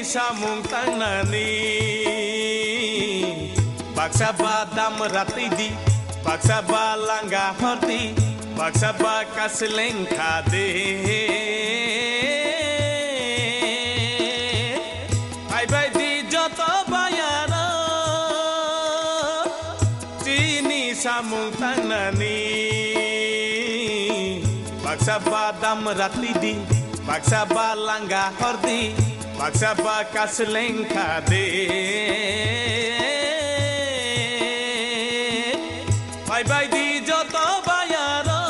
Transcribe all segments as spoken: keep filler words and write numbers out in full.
Samung tangnani, baksa ba dam ratidi, baksa ba langa hordi, baksa ba kasleng khade. Phaibai di joto bayaro, chini samung tangnani, baksa ba dam ratidi, baksa ba langa hordi, baksa ba kasleng khade. Phaibai di joto bayaro.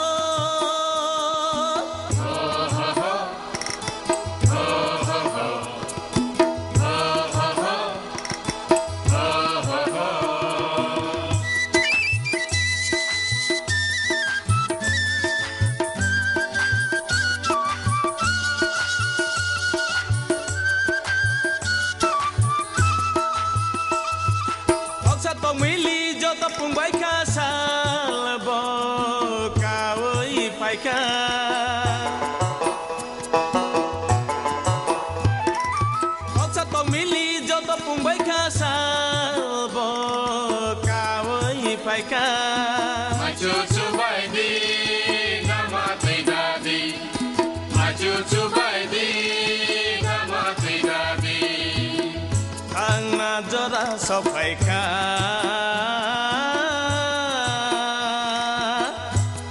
Noksa tongmili joto pungbai kha sal bo kaui phaikha. Noksa tongmili joto pungbai kha sal bo kaui phaikha. Machu chubai di, nama twi dadi. Machu chubai di, nama twi dadi. Thangna jora sophaikha.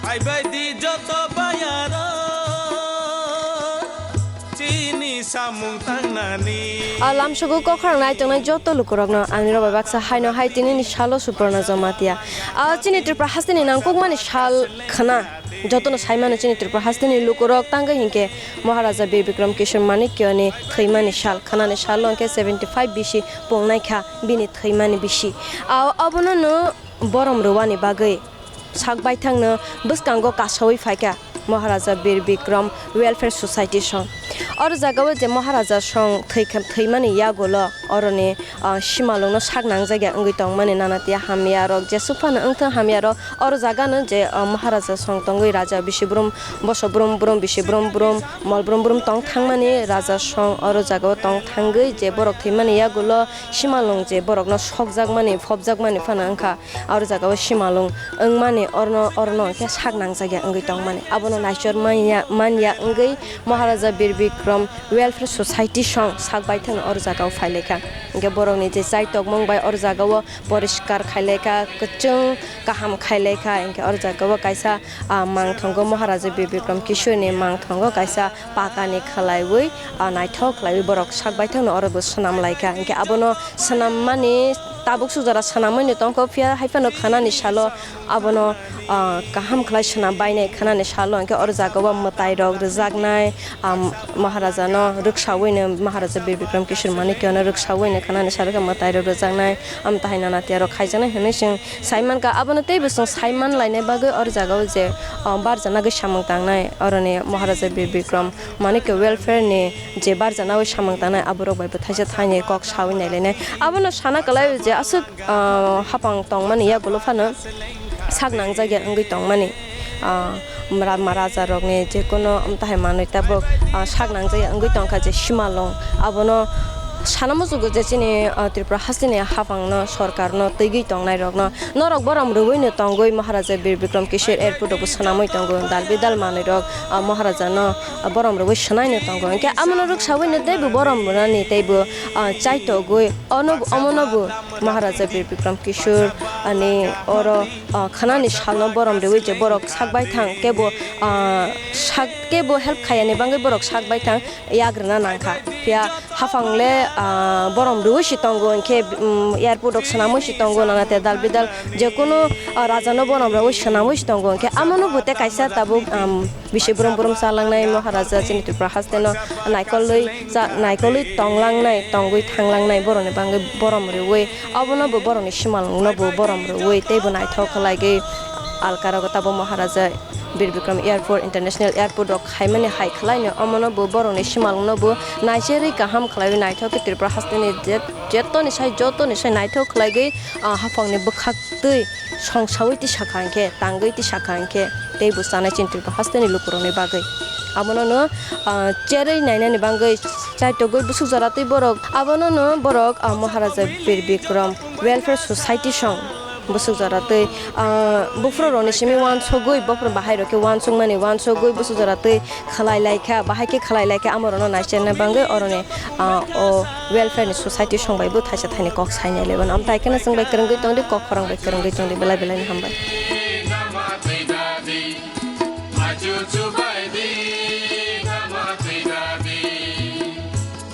Phaibai di joto bayaro, chini samung tangnani. A lamsogo kokhrang nai tongnai joto lukurokno ani rok bai baksa haino hai tinini salo Suporna Jamatia. A chini Tripura hasteni nangkukmani sal khna jotono saimano chini Tripura hasteni lukurok tangwi hinkhe Maharaja Bir Bikram Kishore Manikyani thwimani sal khnani salo hinkhe seventy five bisi pungnaikha bini thwimani bisi. A obono no borom rwani bagwi sak baithangno bwskango kasaui phaikha Maharaja Bir Bikram Welfare Society song. Oro jagao je Maharaja song thwikha, thwimani yagulo oroni, ah, simalungno sak nangjakya wngwi tongmani nanatia hamyarok jesuk phano wngthang hamyarok oro jagano je, ah, Maharaja song tongwi raja bisi brum boso brum brum bisi brum brum mol brum brum tong thangmani raja song oro jagao tong thangwi je borok thwimani yagulo simalung je borokno sokjakmani phobjakmani phano wngkha. Aro jagao simalung wngmani orno, orno hwnkhe sak nangjakya wngwi tongmani. Abono naichor manya, manya wngwi Maharaja Bir Bikram Welfare Society song sak baithangno oro jagao phailaikha. Hinkhe borokni je chai tongmung bai oro jagao poriskar khailaikha, kwchwng kaham khailaikha. Hinkhe oro jagao kaisa, ah, mangthongo Maharaja Bir Bikram Kishoreni mangthongo kaisa pakani khlaiwi, ah, naithok khlaiwi borok sak baithangno oro bo swnam laikha. Hinkhe abono swnammani tabuk suk jora swnamwi no tongkho, phiya hai phano khanani salo abono, ah, kaham khlai swnam bainai khanani salo hinkhe oro jagao mwtai rok rwjaknai, ah, Maharaja no rwksawi no, Maharaja Bir Bikram Kishore Manikyano rwksawi no khanani salo khe mwtai rok rwjaknai, amtahai nana tiyarok khaijaknai hinwi chwng Saimankha, abono teibo chwng saiman lainai bagwi oro jagao je, o, barjanagwi samung tangnai, oroni Maharaja Bir Bikram Manikya Welfare ni je barjanagwi samung tangnai, aborok bai bo thaisa thaini kok sawi nailainai. Abono sana kwlai je aswk, o, hapang tongmani yagulo phano sak nangjakya wngwi tongmani. O, mra-, ma raja rokni jekono amtahai manwi tabuk, o, sak nangjakya wngwi tongkha je simalung. Abono sana muchungo je chini, o, Tripura hasteni haphangno, sorkarno, twigwi tongnairokno norok borom rwui no tongwi Maharaja Bir Bikram Kishore Airport rok bo swnamwi tongo, dal bidal manwi rok, ah, Maharaja no, ah, borom rwui swnai no tongo, hinkhe amo no rwksaui no teibo borom rwnani teibo, ah, chaitogwi ono, omo no bo Maharaja Bir Bikram Kishore ani oro, ah, khanani salno borom rwui je borok sak baithang kebo, ah, sak kebo help khayani bagwi borok sak baithang. Yak rwna nangkha. Phiya haphang le, ah, borom rwui si tongo, hinkhe, um, airport rok swnamwi si tongo, nana te dal bidal jekono, ah, raja no borom rwui swnamwi si tongo, hinkhe amo no bo te kaisa tabuk, um, bisi brum brum cha langnai Maharaja chini Tripura haste no naikolwi cha, naikolwi tong langnai, tongwi thang langnai borok ni bagwi borom rwui, obo no bo borok ni simalwng no bo borom rwui tei bo naithok khlai gwi alka rogo tabuk Maharaja Bir Bikram Airport, International Airport rok khaimani hai khlaino, omono bo borokni simalwngno bo naicherwi kaham khlaiwi naithok khe Tripura hasteni je-, jetoni sai, jotoni sai naithok khlaigwi, ah, haphangni bwkhak twi songsaui tisa kha hinkhe, tangwi tisa kha hinkhe, tei bo chanai chini Tripura hasteni lukurokni bagwi. Abono no, ah, cherwi nainani bagwi chaitogwi busuk jora twi borok. Abono no borok, ah, Maharaja Bir Bikram Welfare Society song busuk jora twi, ah, buphuru rokni simi uansugwi, buphuru bahai rok khe uansukmani uansugwi busuk jora twi khlai lai kha, bahai khe khlai lai kha, amo rokno naicherna bagwi oroni, ah, o welfare ni society song bai bo thaisa thaini kok sai nai lai mano. Amtai kheno chwng bai kwrwngwi tong di, kok khorang bai kwrwngwi tong di, belai belai no hambai.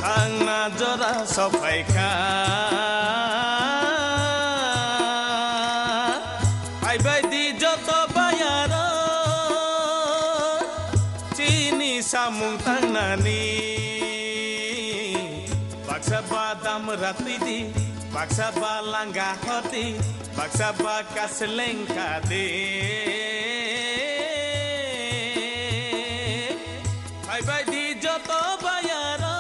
Thangna jora sophaikha, phaibai di joto bayaro, chini samung tangnani. Baksa ba damra twi di, baksa ba langa hor di, baksa ba kasleng kha di. Phaibai di joto bayaro.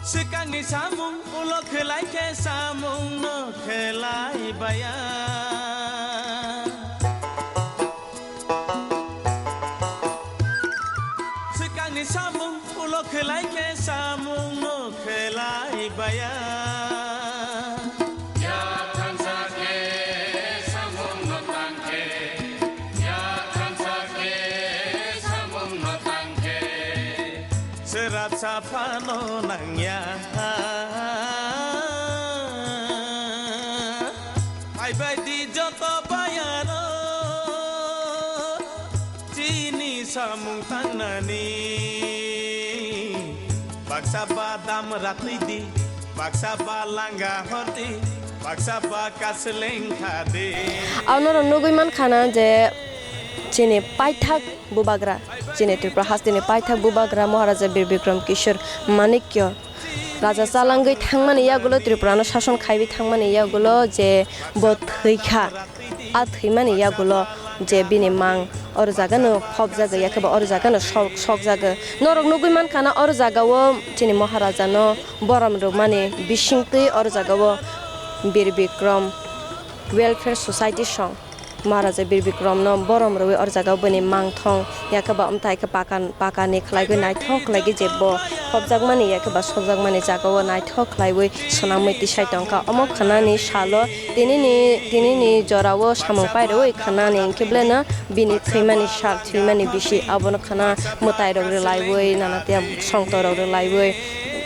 Swkangni samung ulo khlai khe samung no khlai baya. Swkangni samung ulo khlai khe samung no khlai baya. Ya thansa khe samung no tang khe, ya thansa khe samung no tang khe. Srapsa phano nangya. Phaibai di joto bayaro, chini samung tangnani. Baksa ba damra twi di, baksa ba langa hor di, baksa ba kasleng kha di. Ang norok nugwi mankha na je chini paithak bubagra, chini Tripura hasteni paithak bubagra Maharaja Bir Bikram Kishore Manikya raja chalangwi thangmani yagulo, Tripurano sason khaiwi thangmani yagulo je bo thwi kha, a thwimani yagulo je bini mang oro jagano khopjago, yakhe ba oro jagano sok-, sokjago. Norok nugwi mankha na oro jagao chini Maharajano borom rwmani bisingtwi oro jagao Bir Bikram Welfare Society song. Maharaja Bir Bikramno borom rwui oro jaga bini mangthong, yakhe ba amtai khe pakan, pakani khlaigwi naithok khlaigwi je bo khopjakmani yakhe ba sokjakmani jagao naithok khlaiwi swnamwi tisai tongkha. Omo khwnani salo tinini, tinini jorao samung pairwi khwnani hinkhe beleno bini thwimani sal, thwimani bisi abono khwna mwtairok rwlaiwi, nana tiya songtorok rwlaiwi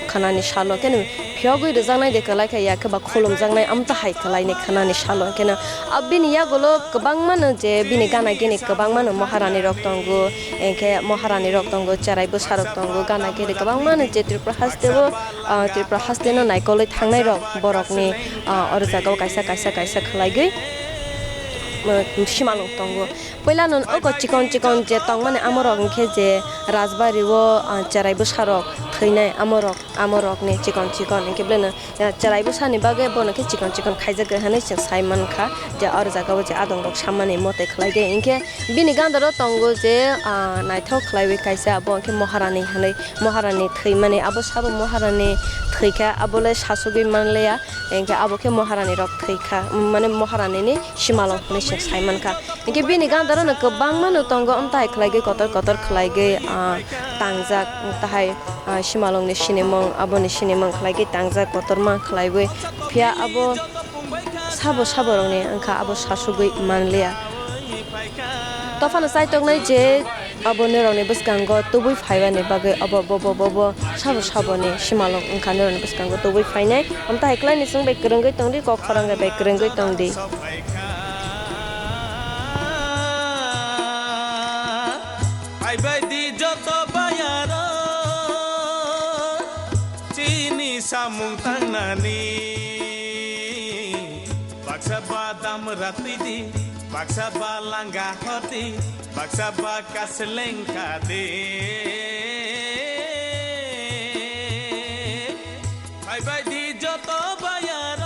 khwnani salo khe phiyogwi rwjaknai de kwlai kha, yakhe ba khulumjaknai amtahai kwlaini khwnani salo. Hinkhe no, ah, bini yagulo kwbangma no je bini gana gini kwbangma no Maharani rok tongo, hinkhe Maharani rok tongo, cherai bwsa rok tongo, gana gini kwbangma no je Tripura haste o, ah, Tripura haste no naikolwi thangnai rok borokni, ah, oro jaga o kaisa, kaisa, kaisa khwlaigwi, ah, simalwng tongo. Puila no oko chikon chikon je tongmani amorok hinkhe je Rajbari o, ah, cherai bwsa rok thwinai amorok, amorokni chikon chikon hinkhe beleno, ah, cherai bwsani bagwi bono khe chikon chikon khaijak hinwi chwng sai mankha je oro jaga o je adongrok sammani mote khlai de hinkhe bini gandaro tongo je, ah, naithok khlaiwi kaisa abo hinkhe Maharani hinwi Maharani thwimani abo sabo Maharani thwikha abole sasugwi manliya hinkhe abo khe Maharani rok thwikha mane Maharani ni simalwng hinwi chwng sai mankha. Hinkhe bini gandaro no kwbangma no tongo, amtahai khlaigwi kotor kotor khlaigwi, ah, tangjak, amtahai, ah, simalwngni sinimung, aboni sinimung khlaigwi tangjak kotorma khlaiwi. Phiya abo sabo sabo rokni wngkha, abo sasugwi manliya. Tophano chaitoknai je abo norokni bwskango tubui phaibani bagwi obo, bobo, bobo, sabo saboni simalwng wngkha norokni bwskango tubui phainai. Amtahai khlaini chwng bai kwrwngwi tongdi, kok khorang bai kwrwngwi tongdi. Phaibai di joto bayaro, chini samung tangnani. Baksa ba damra twi di, baksa ba langa hor di, baksa ba kasleng kha di. Phaibai di joto bayar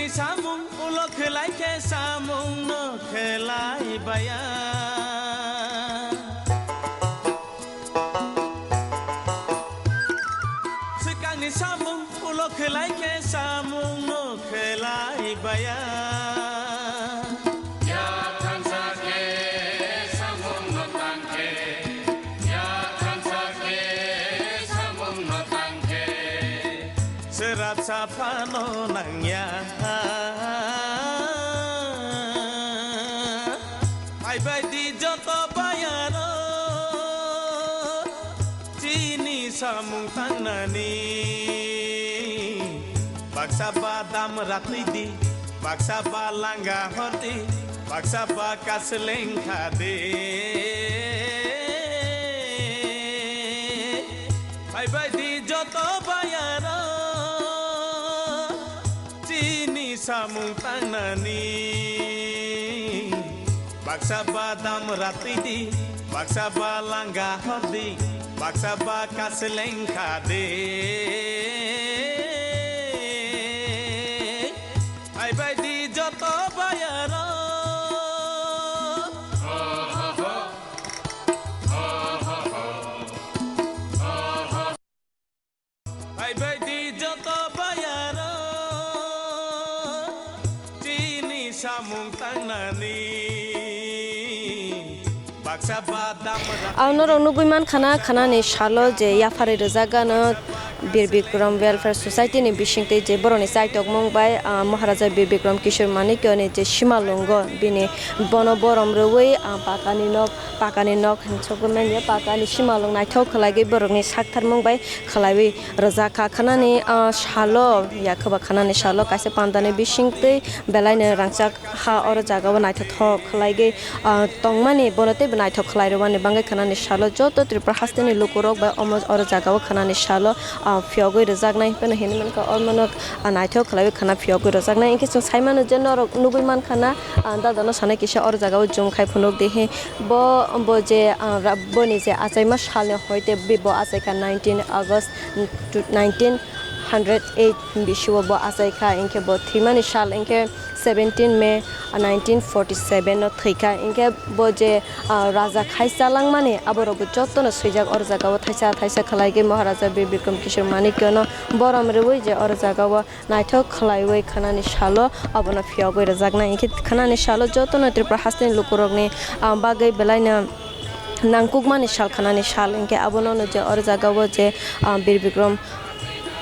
Samung ulo khlai khe samung no khlai baya. Swkangni samung ulo khlai khe samung no khlai baya. Ya thansa khe samung no tang khe, ya thansa khe samung no tang khe. Srapsa phano nangya. Phaibai di joto bayaro, chini samung tangnani. Baksa ba dam ratwi di, baksa ba langa hordi, baksa ba kasleng khadi. Phaibai di joto bayaro, chini samung tangnani. Baksa ba dam ratwi di, baksa ba langa hordi, baksa ba kasleng khadi. Phaibai di joto bayaro. Phaibai di joto bayaro, chini samung tangnani. Baksa ba dam ra- Ang norok nugui mankha na, khanani salo je yapharwi rwjak gano Bir Bikram Welfare Society ni bisingtwi je borokni chaitokmung bai, ah, Maharaja Bir Bikram Kishore Manikya ni je simalungo bini bono borom rwui, ah, pakani nok, pakani nok hinsukgwi manya, pakani simalung naithok khlaigwi borokni saktharmung bai khlaiwi rwjak kha. Khanani, ah, salo, yakhuba khanani salo kaisa pandani bisingtwi belaino rangchak ha oro jagao naithothok khlaigwi, ah, tongmani, bono teibo naithok khlai rwmani bagwi khanani salo joto Tripura hasteni lukurok bai omo oro jagao khanani salo, ah, phiyogwi rwjaknai. Phano hinwi mankha, omono, ah, naithok khlaiwi khana phiyogwi rwjaknai. Hinkhe chwng saimano je norok nugui mankha na, ah, dadano sanai kisa oro jagao zoom khai phunuk dihi. Bo, bo je, ah, ra-, boni je achaima salni hoite bi bo achaikha nineteen August, mm, nineteen hundred eight bisio bo achaikha, hinkhe bo thwimani sal hinkhe seventeen May, ah, nineteen forty seven no thwikha. Hinkhe bo je, ah, raja khai chalangmani aborokbo jotono swijak oro jagao thaisa thaisa khlaigwi Maharaja Bir Bikram Kishore Manikya no borom rwui je oro jagao naithok khlaiwi khanani salo abono phiyogwi rwjaknai. Hinkhe khanani salo jotono Tripura hasteni lukurokni, ah, bagwi belaino nangkukmani sal khanani sal. Hinkhe abono no je oro jagao je, ah, Bir Bikram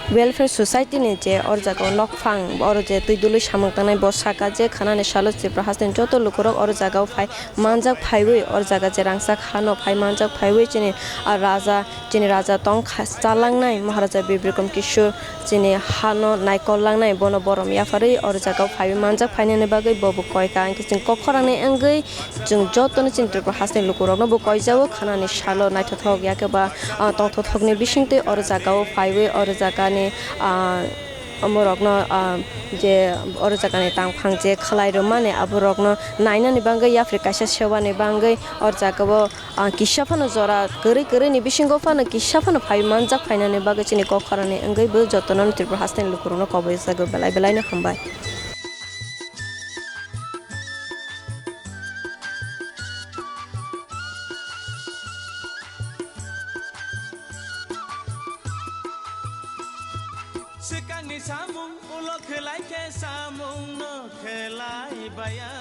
Welfare Society ni je oro jagao nokphang, oro je twi dului samung tangnai, bo saka je khanani salo Tripura hasteni joto lukurok oro jagao phai manjak phaiwi, oro jaga je rangchak hano phai manjak phaiwi chini, ah, raja, chini raja tong kha-, chalangnai Maharaja Bir Bikram Kishore chini hano naikol langnai, bono borom yapharwi oro jagao phaiwi manjak phainani bagwi bobo koika. Hinkhe chwng kok khorangni wngwi chwng jotono chini Tripura hasteni lukurokno bo koijao khanani salo naithothok yakhe ba, ah, tongthothokni bisingtwi oro jagao phaiwi oro jagani, ah, omorokno, ah, je oro jagani tangphang je khlai rwmani aborokno nainani bagwi yapri kaisa sebani bagwi oro jagao, ah, kisa phano jora kwrwi kwrwini bisingo phano kisa phano phai manjak phainani bagwi chini kok khorangni wngwi bo jotono Tripura hasteni lukurokno koboi jago belai belaino hambai. Swkangni samung ulo khlai khe samung no khlai baya.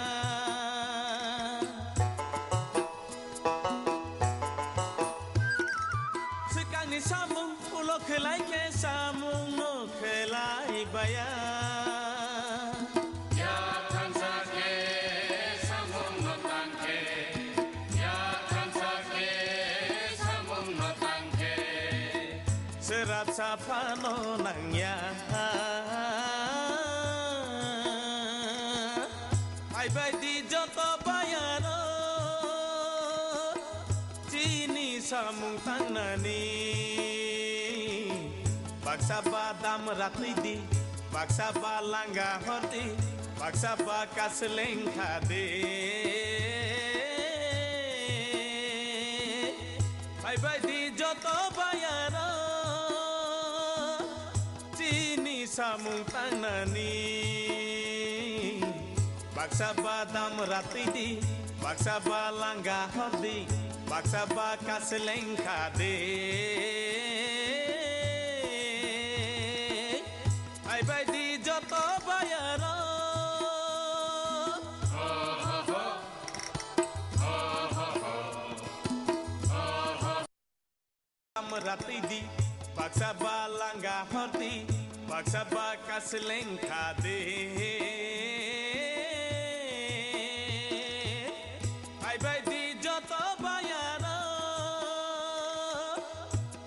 Swkangni samung ulo khlai khe samung no khlai baya. Ya thansa khe samung no tang khe, ya thansa khe samung no tang khe. Srapsa phano nangya. Phaibai di joto bayaro, chini samung tangnani. Baksa ba dam ratwi di, baksa ba langa hordi, baksa ba kasleng khadi. Phaibai di joto bayaro, chini samung tangnani. Baksa ba dam ratwi di, baksa ba langa hor di, baksa ba kaseleng kha de. Phaibai di joto bayaro. Amratidi, baksa ba langa hordi, baksa ba kasleng khade. Phaibai di joto bayaro,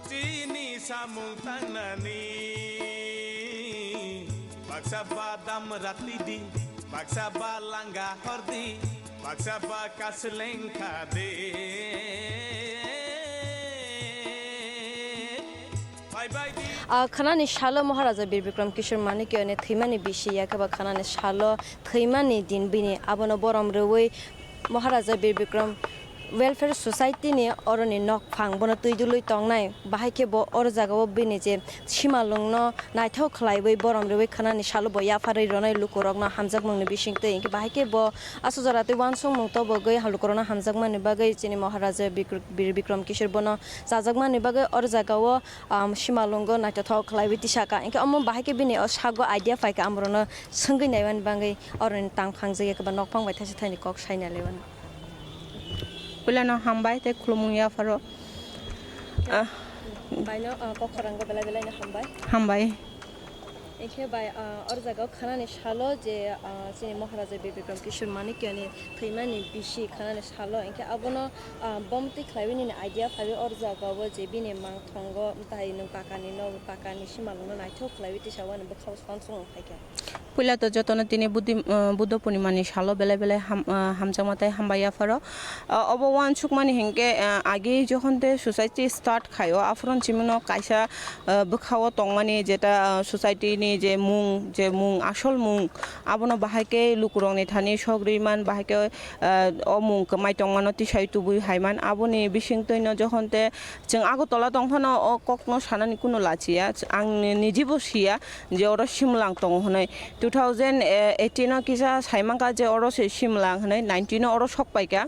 chini samung tangnani. Baksa ba dam ratidi, baksa ba langa hordi, baksa ba kasleng khade. Phaibai di. Ah, khanani salo Maharaja Bir Bikram Kishore Manikyani thwimani bisi, yakhe ba khanani salo thwimani din bini abono borom rwui Maharaja Bir Bikram Welfare Society ni oroni nokphang bono twi dului tongnai, bahai khe bo oro jagao bini je simalwngno naithok khlaiwi borom rwui khanani salo bo yapharwi rwnai lukurokno hamjakmungni bisingtwi. Hinkhe bahai khe bo aswk jora tei uansukmung tobogwi lukurokno hamjakmani bagwi chini Maharaja Bikr-, Bir Bikram Kishore bono chajakmani bagwi oro jagao, um, simalwngo naithothok khlaiwi tisaka. Hinkhe omo bahai khe bini o sago idea phaikha, amorokno swngwi naimani bagwi oroni tang phangjak yakhe ba nokphang bai thaisa thaini kok saina laiwano. Puilano hambai tei khulumung yapharo. Ah. Baino, ah, kok khorangbo belai belai no hambai. Hambai. Hinkhe bai, ah, oro jagao khanani salo je, ah, chini Maharaja Bir Bikram Kishore Manikyani thwimani bisi khanani salo, hinkhe abono, ah, bomtwi khlaiwi nini idea phaiwi oro jagao je bini mangthongo tai nwng pakani no, pakani simalwngno naithok khlaiwi tisao ani bwkhao sansong phaikha. Puila to jotono tini Budi-, uh, Buddha Purnimani salo belai belai ham-, uh, hamjakma tei hambai yapharo. Uh, obo uansukmani hinkhe, uh, agi jokhon tei society start khaio, aphuru chimino kaisa, uh, bwkhao tongmani jeta, uh, society ni je mung, je mung, asol mung, abono bahai khe lukurokni thani sogri man, bahai khe, uh, o mung kwmai tongmano tisai tubui hai man. Aboni bisingtwino jokhon tei chwng Agartala tong phano o kokno sanani kunu lachiya, ang ni-, nijibo siya. Je oro simlang tongo hwnwi. Two thousand eighteen o kisa saimankha je oro se simlang hwnwi, nineteen o oro sokpaikha.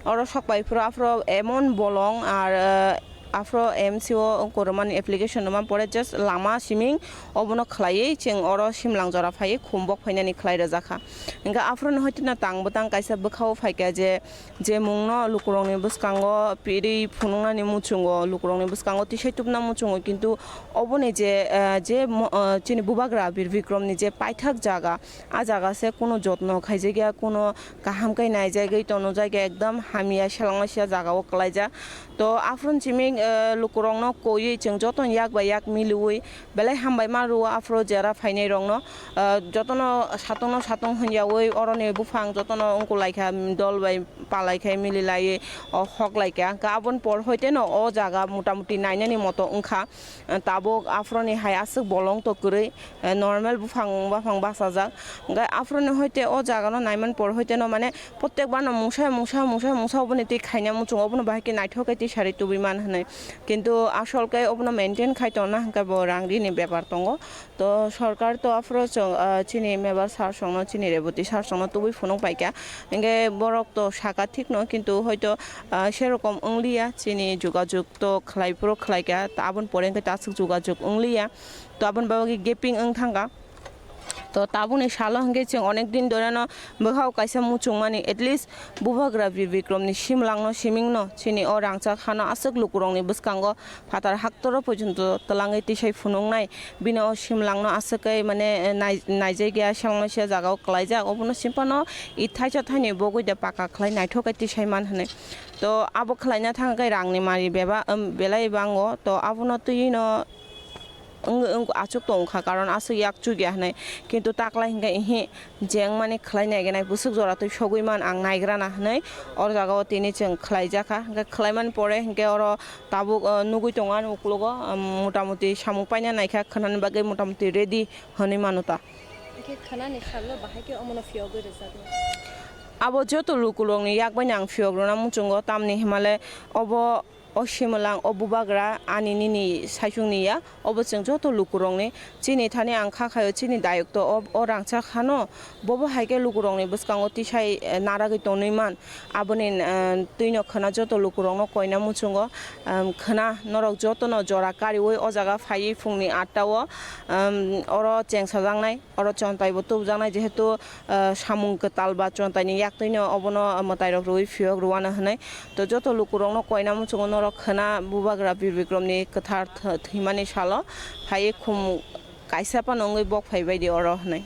Oro sokpai phuru aphuru emon bolong ar, eh, aphuru M C o koromani application rwma pore just lama siming obono khlaiwi chwng oro simlang jora phaiwi khumbok phainani khlai rwjakha. Hinkhe aphuru no hoitino tang bwtang kaisa bwkhao phaikha je je mungno lukurokni bwskango pirwi phunuknani muchungo, lukurokni bwskango tisai tubna muchungo, kintu oboni je, eh, je mo-, eh, chini bubagra Bir Bikramni je paithak jaga, a jaga se kunu jotno khaijakya, kunu kaham khe naijakgwi tonjakya, ekdam hamya selengma sia jagao kwlaijak. To aphuru chiming, eh, lukurokno koiwi chwng jotono yak bai yak miliwi belai hambai ma rwo aphuru jera phainai rokno, ah, jotono satungno satung hwnyawi oroni buphang jotono wngkulaikha, dol bai palaikha, mililaiwi, oh, hoklaikha. Hwnkhe aboni por hoiteno o jaga motamuti nainani moto wngkha. Ah, tabuk aphuruni hai aswk bolong to kwrwi, eh, normal buphang baphang bachajak. Hwnkhe aphuruni hoite o jagano naimani por hoiteno mane Protek bano mungsa, mungsa, mungsa, mungsa oboni twi khaina muchungo, obono bahai khe naithok khe twi sari tubui man hwnwi. Kintu asol khe obono maintain khai tongna hwnkhe bo rang rini bepar tongo. To sorkar to aphuru chwng, ah, chini member sir songno, chini Reboti sir songno tubui phunuk paikha. Hinkhe borok to saka thikno, kintu hoito, ah, serokom wngliya, chini jogajog to khlai phuru khlaikha, ta aboni pore hinkhe ta aswk jogajog wngliya. To aboni bagwi gaping wng thangkha. To tabukni salo hinkhe chwng onek din dhoreno bwkhao kaisa muchungmani, at least bubagra Bir Bikramni simlangno simingno chini o rangchak hano aswk lukurokni bwskango phatar haktoro pojonto twlangwi tisai phunuknai, bini o simlangno aswk khe mane nai-, naijakya selengma sia jagao kwlaijak, obono simphano i thaisa thaini bogwi de paka khlai naithok khe tisai man hwnwi. To abo khlaina thang khe rangni mari beba-, um, belai bango, to abono twiwino wng, wng, achuk tongkha, karon aswk yak chukya hwnwi. Kintu taklai hinkhe ihi je wngmani khlai naiganai bwswk jora twi sogwi man ang naigrana hwnwi o jagao tini chwng khlaijakha. Hinkhe khlaimani pore hinkhe oro tabuk, o, nugui tongo ani uklogo, um, motamuti samung paina naikha, khwnani bagwi motamuti ready hwnwi mano ta. Hinkhe khwnani salo bahai khe omono phiyogwi rwjaknai? Abo joto lukurokni yak baino ang phiyok rwna muchungo, tamni himale obo O simwlang, o bubagra ani nini saichungni ya, obo chwng joto lukurokni. Chini thani ang kha khaio chini dayokto o, o rangchak hano, bobo hai khe lukurokni bwskango tisai, eh, naragwi tonwi man. Aboni, eh, twino khwna joto lukurokno koina muchungo, em, khwna norok jotono jora kariwi o jaga phaiwi phungni atta o, em, oro chengsajaknai. Oro chontai bo tubjaknai, jehetu, ah, samung kwtal ba chontai ni yak twi no obono mwtai rok rwui phiyok rwano hinui. To joto luku rok no koina muchungo norok khwna bubagra Bir Bikrom ni kwthar th-, thwimani salo phaiwi khum kaisa phano wngwi bok phaibai di oro hinui.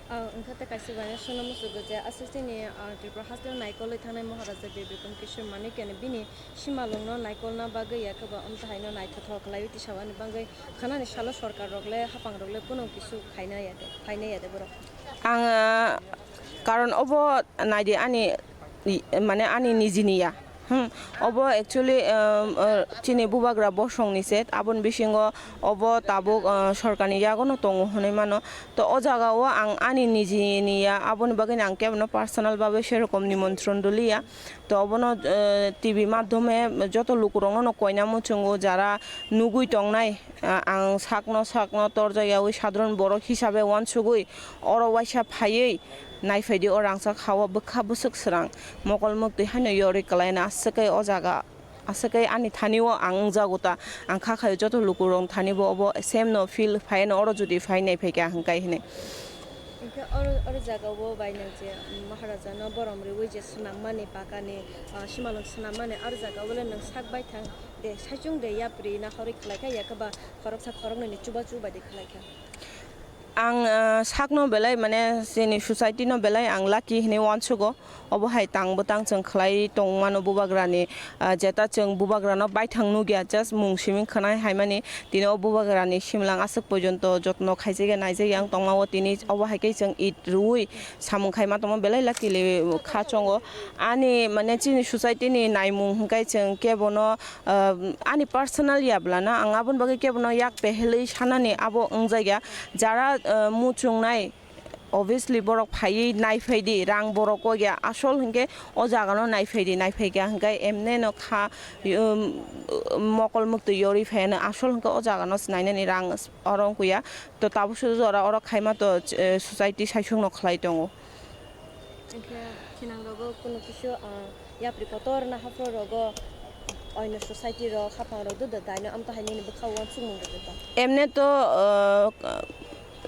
Ah, wngkha tei kaisa bai no swngna muchungo je aswk chini, ah, Tripura haste o naikolwi thangnai Maharaja Bir Bikrom Kishore Manikya ni bini simalwng no naikolna bagwi ya khe bo amtwhai no naithothok khlaiwi tisa ani bagwi khwnani salo sorkar rok le haphang rok le kunu kisu khaina ya de, khaina ya de borok. Ang, ah, karon obo naidi ani, i, mane ani nijini ya. Hmm, obo actually, um, uh, chini bubagra bosong ni se, aboni bisingo obo tabuk, uh, sorkar ni yago no tongo hinui mano. To o jaga o ang ani nijini ya, aboni bagwi no ang kebono personal bagwi serokom nimontron rwliya. To obono, eh, T V madhyome joto lukurokno no koina muchungo, jara nugwi tongnai, ah, ang sakno sakno torjak yaui sadharon borok hisabe uansugwi oro uaisa phaiwi naiphaidi o rangchak hao bwkha bwswk srang mokol mwktwi haino yorwi kwlaina aswk khe o jaga, aswk khe ani thani o ang wngjago ta, ang kha khaio joto lukurok thani bo obo same no feel phaino oro jodi phai naiphaikha hwnkhe hinwi. Hwnkhe oro, oro jaga o bai nang je, mm, Maharaja no borom riui je swnammani pakani, ah, simalwng swnammani aro jaga o le nwng sak bai thang de, saichung de yapri na horoi khlai kha, ya khe ba khoroksa khoroknwi ni chubachu bai de khlai kha. Ang, ah, sakno belai mane chini society no belai ang lucky hinui uansugo. Obo hai tang bwtang chwng khlai tongmano bubagrani, ah, jeta chwng bubagrano baithang nukya, just mung siming khwnai haimani. Tini o bubagrani simlang aswk pojonto jotno khaijagya, naijakya wng tongma o, tini obo hai khe chwng it rwui samung khaima tongma belai luckily kha chongo. Ani mane chini society ni naimung hwnkhe chwng kebono, ah, ani personal yablana ang aboni bagwi kebono yak pehelwi sanani abo wngjakya. Jara, ah, muchungnai, obviously borok phaiwi naiphai di, rang borok kok ya, asol hinkhe o jaga no naiphai di, naiphai kha hinkhe emne no kha, um, mokol mwktwi yorwi phai ano, asol hinkhe o jaga no se nainani rang oro wngkha ya. To tabuk se jora oro khaima to, eh, society saichung no khlai tongo. Hinkhe khinang rogo kunu kisu, ah, yapri kotor na haphro rogo oino society rok haphang rok do da dai no amtwhai nini bwkha o uansukmung rwgwi tong. Emne to, ah,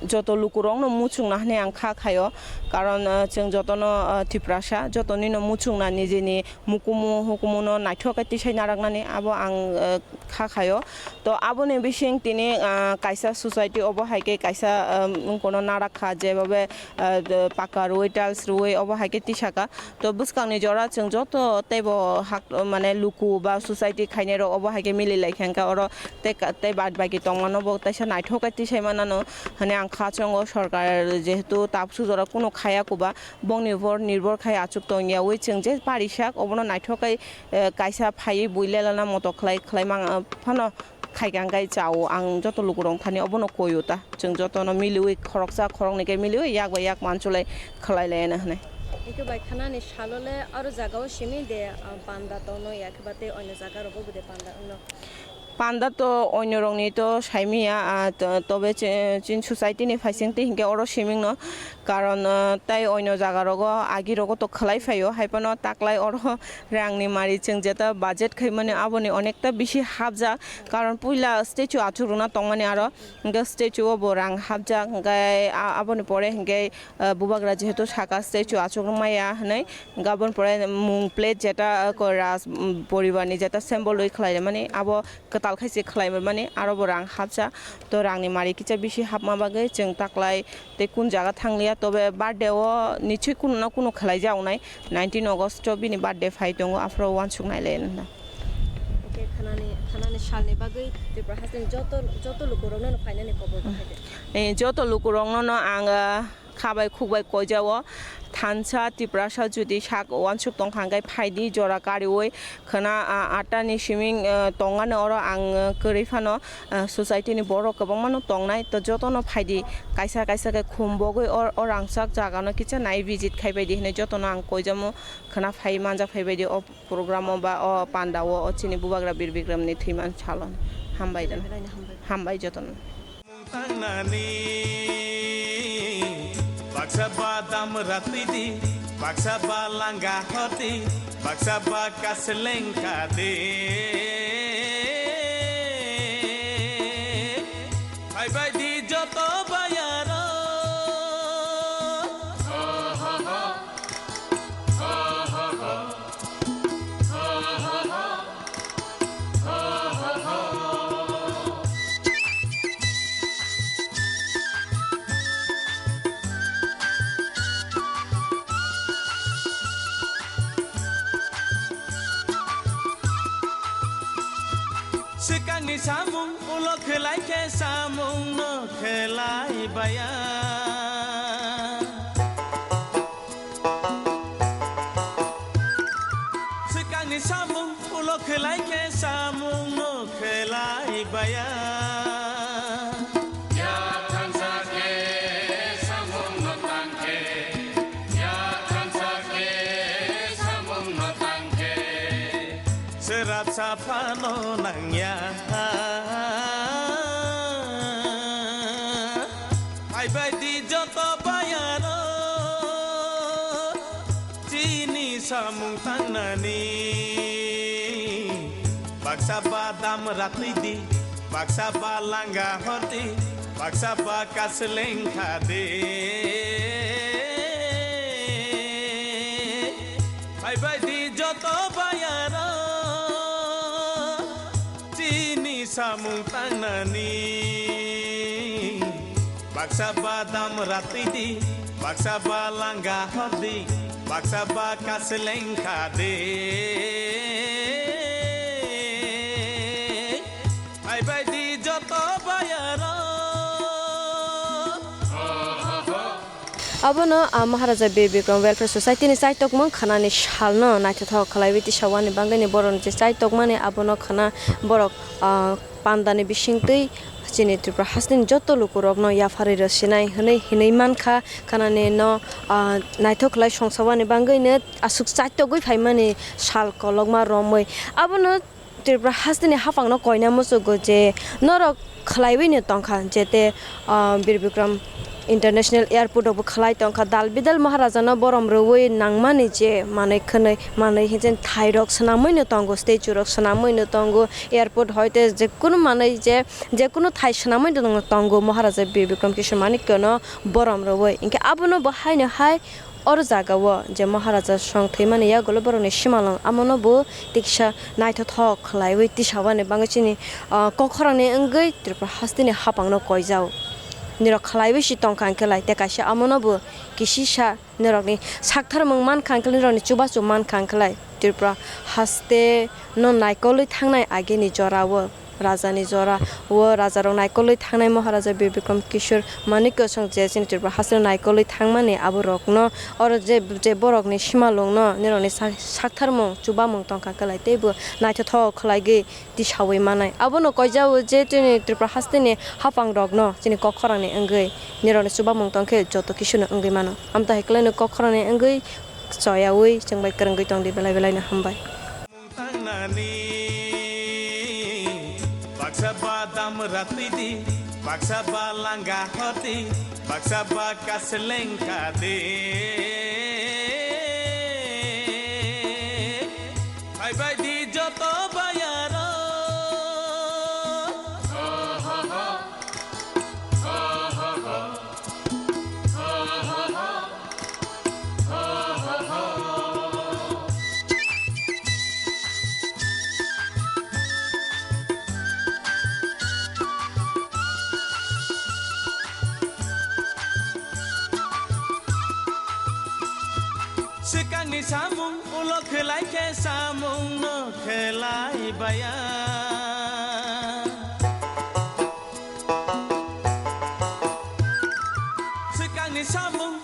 joto lukurokno muchungna hinwi ang kha khaio, karon, ah, chwng jotono, ah, Tiprasa, jotonino muchungna nijini mukumu hukumuno naithok khe tisai naraknani abo ang, ah, kha khaio. To aboni bising tini, ah, kaisa society obo hai khe kaisa, ah, wngkono narak kha, jebabe, ah, pakka rwui, tiles rwui obo hai khe tisaka. To bwskangni jora chwng joto teibo hak, mane luku ba society khainai rok obo hai khe mili lai kha, hwnkhe oro tei ka-, tei baad baki tongmano bo teisa naithok khe tisai manano hinwi ang kha chongo. Sorkar jehetu tabuk jora kunu khaya kuba bongni upor nirbhor khai achuk tongyaui chwng je parisak obono naithok khe, eh, kaisa phaiwi bui lelana motok khlai khlai mang, eh, phano khaikha hwnkhe chao ang joto lukurok thani obono koio ta. Chwng jotono miliui khoroksa khoroknwi khe miliui yak bai yak manchulai khlai laiyana hwnwi. Hwnkhe bai khanani salo le aro jaga o simi de, ah, panda tono ya khe ba tei onyo jaga rogo bo de panda wngno? Panda to onyo rokni to saimiya, ah, to-, tobe che-, chin society ni phaising twi hinkhe oro siming no, karon, ah, tai onyo jaga rogo agi rogo to khlai phaio, hai phano taklai oro rangni mari chwng jeta budget khaimani aboni onekta bisi hapjak, karon puila statue achuk rwna tongmani aro. Hingke statue o bo rang hapjak, hingke a-, aboni pore hingke, ah, bubagra jehetu saka statue achuk maya hinui, hingke aboni pore mung plate jeta, ah, ko raj, mm, poribar ni jeta symbol roi khlai mani, abo kwtal khai se khlai mani, aro bo rang hapjak. To rang ni mari kisa bisi hapma bagwi chwng taklai tei kun jaga thangliya, tobe birthday o nichoi kunu na kunu khlai jak nai, nineteen August o bini birthday phai tongo, aphuru uansuk nai le nang. Hingke khanani, khanani salni bagwi Tripura hasteni joto, joto lukurokno no phainani kobor khaide. Eh, joto lukurokno no ang, ah, Khabai khukbai koijao thansa Tiprasa jodi sak uansuk tongkha hwnkhe phaidi jora kariui khwna, a, atta ni siming, eh, tongani oro ang, eh, kwrwi phano, eh, society ni borok kwbangma no tongnai to jotono phaidi kaisa kaisa khe khum bogwi o, o rangchak jaga no kisa nai visit khai baidi hinui jotono ang koijamo khwna phai manjak phai baidi o program o ba o panda o, o chini bubagra Bir Bikram ni thwiman salo. Hambai jono. Hambai jotono. Tangnani baksa ba damra twidi, baksa ba langa hoti, baksa ba kaseleng kadi. Hai bai di joto bayaro. Swkangni samung ulo khlai khe samung no khlai baya. Swkangni samung ulo khlai khe samung no khlai baya. Ya thansa khe samung no tang khe, ya thansa khe samung no tang khe. Srapsa phano nangya. Hai bai di joto bayaro chini samung tangnani. Baksa ba damra twidi, baksa ba langa hoti, baksa ba kaseleng khadi. Hai bai di joto bayaro chini samung tangnani. Baksa ba damra twidi, baksa ba langa hoti, baksa ba kaseleng khadi. Hai bai di joto bayaro. Abono, ah, Maharaja Bir Bikram Welfare Society ni chaitokmung khwnani salno naithothok khlaiwi tisawani bagwini borokni je chaitokmani abono khwna borok, ah, pandani bisingtwi chini Tripura hasteni joto lukurokno yapharwi rw sinai hwnwi hinwi mankha khwnani no, ah, naithok khlai songsawani bagwino aswk chaitogwi phaimani sal kolokma romwi abono Tripura hasteni haphangno koina muchugo je norok khlaiwino tongkha, je te, ah, Bir Bikram International Airport rokbo khlai tongkha, dal bidal Maharajano borom rwui nangmani je manwi khwnwi manwi hinkhe thairok swnamwino tongo, statue rok swnamwino tongo, airport hoite jekunu manwi je jekunu thai swnamwino tongo Maharaja Bir Bikram Kishore Manikya no borom rwui, hinkhe abono bo haino hai Oro jagao je Maharaja song thwimani yagulo borokni simalwng amono bo tiksa naithothok khlaiwi tisawani bagwi chini, ah, kokhorangni wngwi Tripura hasteni haphangno koijao. Nirok khlaiwi si tongkha hwnkhe lai, tei kaisa amono bo kisisa nirokni saktharmung mankha hwnkhe lai, nirokni chubachu mankha hwnkhe lai Tripura haste no naikolwi thangnai agini jorao. Rajani jora o rajarok naikolwi thangnai Maharaja Bir Bikram Kishore Manikya song je chini Tripura hasteo naikolwi thangmani aborokno oro je, je borokni simalwngno nirokni sak-, saktharmung chubamung tongkha kwlai teibo naithothok khlaigwi tisawi manai. Abono koijao je chini Tripura hasteni haphangrokno chini kokhorangni wngwi nirokni chubamung tongkhe joto kisuno wngwi mano. Amtahai kwlaino kokhorangni wngwi choyawi chwngbai kwrwngwi tongdi belai belaino hambai. Tangnani baksa ba damra twidi, baksa ba langa hoti, baksa ba kaseleng kadi. Hai bai di joto bayaro. Swkangni samung ulo khlai khe samung no khlai baya. Swkangni samung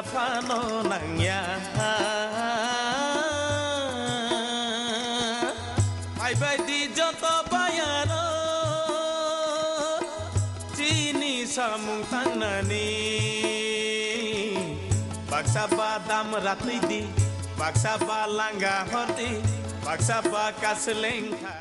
Phano nangya. Phaibai di joto bayaro, chini samung tangnani. Baksa ba dam ratwi di, baksa ba langa hordi, baksa ba kasleng kha.